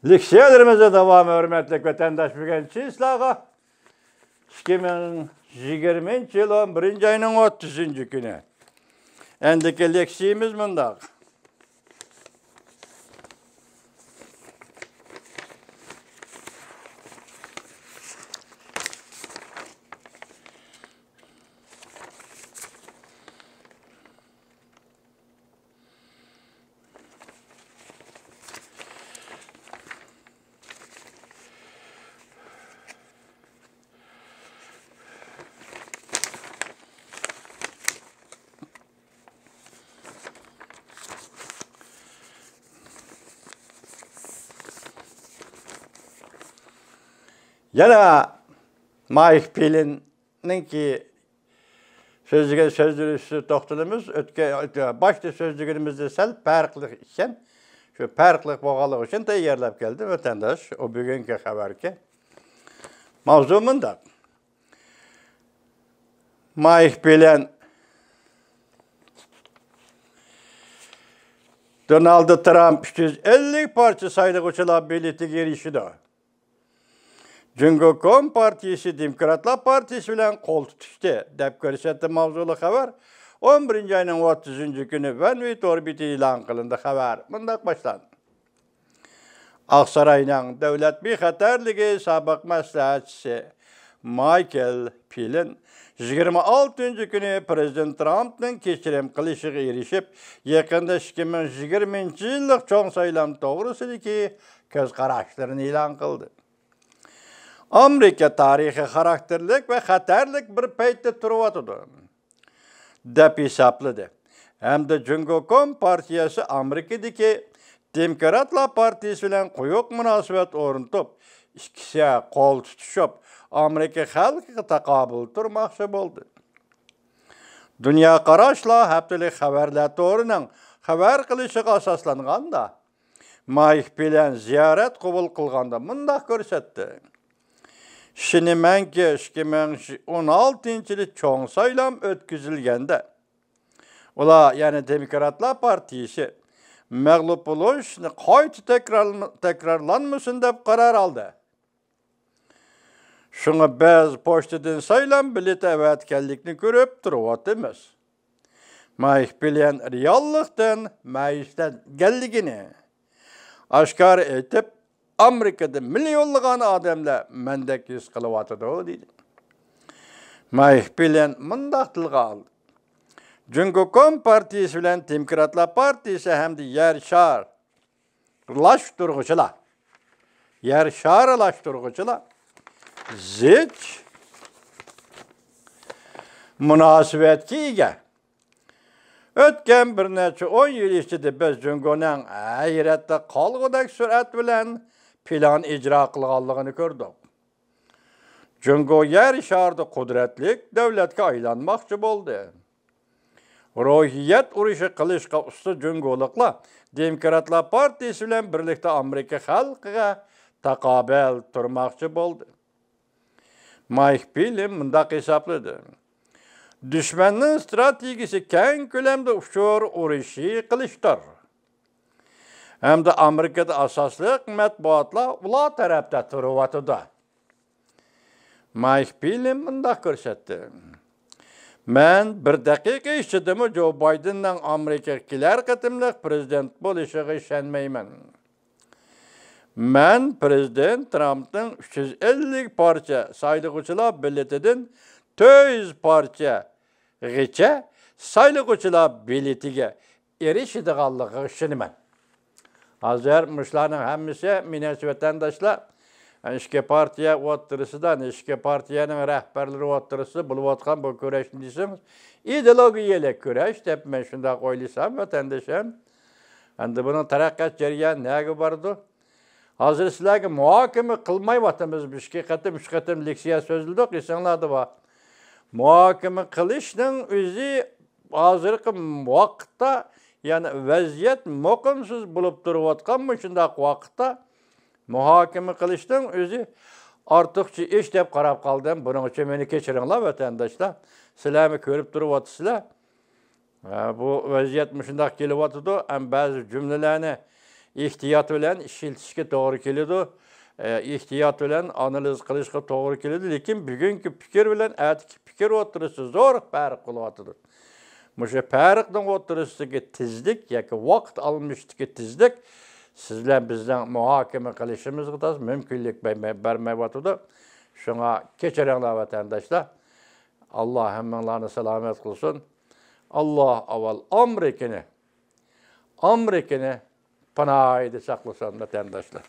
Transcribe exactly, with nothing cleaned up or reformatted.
لېكسىيەلىرىمىزنىڭ داۋامى، ھۆرمەتلىك ۋەتەنداش، بۈگۈن چىسلاغا ئىككى مىڭ يىگىرمىنچى يىل ئون بىرىنچى ئاينىڭ ئوتتۇزىنچى كۈنى. ئەمدىكى لېكسىيىمىز مۇنداق. يەنە مايك پىلىننىڭكى سۆزلىگەن سۆزلىرى ئۈستىدە توختىلىمىز. ئۆتكەن، باشتا سۆزلىگىنىمىزدە سەل پەرقلىق ئىكەن. شۇ پەرقلىق بولغانلىقى ئۈچۈن تەييارلاپ كەلدىم، ۋەتەنداش. ئۇ بۈگۈنكى خەۋەركەن. ماۋزۇ مۇنداق. مايك پىلەن دونالد ترامپ ئۈچ يۈز ئەللىك پارچە سايلىغۇچىلار بېلىتىگە ئېرىشىدۇ. جۇڭگو كومپارتىيىسى دېموكراتلار پارتىيىسى بىلەن قول تۇتۇشتى، دەپ كۆرسەتتى ماۋزۇلۇق خەۋەر. ئون بىرىنچى ئاينىڭ ئوتتۇزىنچى كۈنى ۋەنۋېي تور بېتىدە ئېلان قىلىندى. خەۋەر مۇنداق باشلاندى. ئاقساراينىڭ دۆلەت بىخەتەرلىكى سابىق مەسلىھەتچىسى مايكل پىلىن يىگىرمە ئالتىنچى كۈنى پىرېزىدېنت ترامپنىڭ كەچۈرۈم قىلىشىغا ئېرىشىپ، يېقىندا ئىككى مىڭ يىگىرمىنچى يىللىق چوڭ سايلام توغرىسىدىكى كۆز قاراشلىرىنى ئېلان قىلدى. ئامېرىكا تارىخىي خاراكتېرلىك ۋە خەتەرلىك بىر پەيتتە تۇرۇۋاتىدۇ، دەپ ھېسابلىدى ھەمدە جۇڭگو كومپارتىيەسى ئامېرىكىدىكى دېموكراتلار پارتىيىسى بىلەن قويۇق مۇناسىۋەت ئورنىتىپ، ئىككىسى قول تۇتۇشۇپ، ئامېرىكا خەلقىگە تاقابىل تۇرماقچى بولدى. دۇنيا قاراشلار ھەپتىلىك خەۋەرلەر تورىنىڭ خەۋەر قىلىشىغا ئاساسلانغاندا، مايك پىلەن زىيارەت قوبۇل قىلغاندا مۇنداق كۆرسەتتى. ئىشىنىمەنكى، ئىككى مىڭ ئون ئالتىنچى يىلى چوڭ سايلام ئۆتكۈزۈلگەندە، ئۇلار، يەنى دېموكراتلار پارتىيىسى، مەغلۇپ بولۇشنى قايتا تەكرار-، تەكرارلانمىسۇن دەپ قارار ئالدى. شۇڭا بىز پوچتىدىن سايلام بېلىتى ئەۋەتكەنلىكنى كۆرۈپ تۇرۇۋاتىمىز. مايك پىلەن رېئاللىقتىن مەيۈسلەنگەنلىكىنى ئاشكارا ئېيتىپ، ئامېرىكىدا مىليونلىغان ئادەملەر مەندەك ھېس قىلىۋاتىدۇ، دېدى. مايك پىلەن مۇنداق تىلغا ئالدى. جۇڭگو كومپارتىيىسى بىلەن دېموكراتلار پارتىيىسى ھەمدە يەر شار لاشتۇرغۇچىلار، يەر شارلاشتۇرغۇچىلار زىچ مۇناسىۋەتكە ئىگە. ئۆتكەن بىر نەچچە ئون يىل ئىچىدە بىز جۇڭگونىڭ ھەيرەتتە قالغۇدەك سۈرئەت بىلەن پىلان ئىجرا قىلغانلىقىنى كۆردۇق. جۇڭگو يەر شارىدا قۇدرەتلىك دۆلەتكە ئايلانماقچى بولدى. روھىيەت ئۇرۇشى قىلىشقا ئۇستا جۇڭگولۇقلار دېموكراتلار پارتىيىسى بىلەن بىرلىكتە ئامېرىكا خەلقىگە تاقابىل تۇرماقچى بولدى. مايك پىلىن مۇنداق ھېسابلىدى. دۈشمەننىڭ ئىستراتېگىيىسى كەڭ كۆلەمدە ئۇچۇر ئۇرۇشى قىلىشتۇر. ھەمدە ئامېرىكىدا ئاساسلىق مەتبۇئاتلار ئۇلار تەرەپتە تۇرۇۋاتىدۇ. مايك پىلىن مۇنداق كۆرسەتتى. مەن بىر دەقىقە ئىچىدىمۇ جو بايدېننىڭ ئامېرىكىغا كېلەر قېتىملىق پىرېزىدېنت بولۇشىغا ئىشەنمەيمەن. مەن پىرېزىدېنت ترامپنىڭ ئۈچ يۈز ئەللىك پارچە سايلىغۇچىلار بېلىتىدىن تۆت يۈز پارچە غىچە سايلىغۇچىلار بېلىتىگە ئېرىشىدىغانلىقىغا ئىشىنىمەن. ھازىر مۇشۇلارنىڭ ھەممىسى، مېنىڭچە، ۋەتەنداشلار، ئىككى پارتىيە ئوتتۇرىسىدا، ئىككى پارتىيەنىڭ رەھبەرلىرى ئوتتۇرىسىدا بولۇۋاتقان بۇ كۈرەشنى دېسىڭىز، ئىدېئولوگىيەلىك كۈرەش دەپ مەن شۇنداق ئويلىسام، ۋەتەندىشىم. ئەمدى بۇنىڭ تەرەققىيات جەريانى نەگە بارىدۇ؟ ھازىر سىلەرگە مۇھاكىمە قىلمايۋاتىمىز. بىز ئىككى قېتىم، ئۈچ قېتىم لېكسىيە سۆزلىدۇق، ئېسىڭلاردا بار. مۇھاكىمە قىلىشنىڭ ئۆزى ھازىرقى ۋاقىتتا، يەنى ۋەزىيەت مۇقىمسىز بولۇپ تۇرۇۋاتقان مۇشۇنداق ۋاقىتتا مۇھاكىمە قىلىشنىڭ ئۆزى ئارتۇقچە ئىش دەپ قاراپ قالدىم. بۇنىڭ ئۈچۈن مېنى كەچۈرۈڭلار، ۋەتەنداشلار. سىلەرمۇ كۆرۈپ تۇرۇۋاتىسىلەر. ھە، بۇ ۋەزىيەت مۇشۇنداق كېلىۋاتىدۇ. ھەم بەزى جۈملىلەرنى ئېھتىيات بىلەن ئىشلىتىشكە توغرا كېلىدۇ. ئە، ئېھتىيات بىلەن ئانالىز قىلىشقا توغرا كېلىدۇ. لېكىن بۈگۈنكى پىكىر بىلەن ئەتىكى پىكىر ئوتتۇرىسىدا زور پەرق بولۇۋاتىدۇ. مۇشۇ پەرقنىڭ ئوتتۇرىسىدىكى تېزلىك ياكى ۋاقىت ئالمىشىشتىكى تېزلىك سىز بىلەن بىزنىڭ مۇھاكىمە قىلىشىمىزغا تاس مۇمكىنلىك بەرمەي، بەرمەيۋاتىدۇ. شۇڭا كەچۈرۈڭلار، ۋەتەنداشلار. ئاللا ھەممىڭلارنى سالامەت قىلسۇن. ئاللا ئاۋۋال ئامېرىكىنى، ئامېرىكىنى پاناھىدا ساقلىسۇن، ۋەتەنداشلار.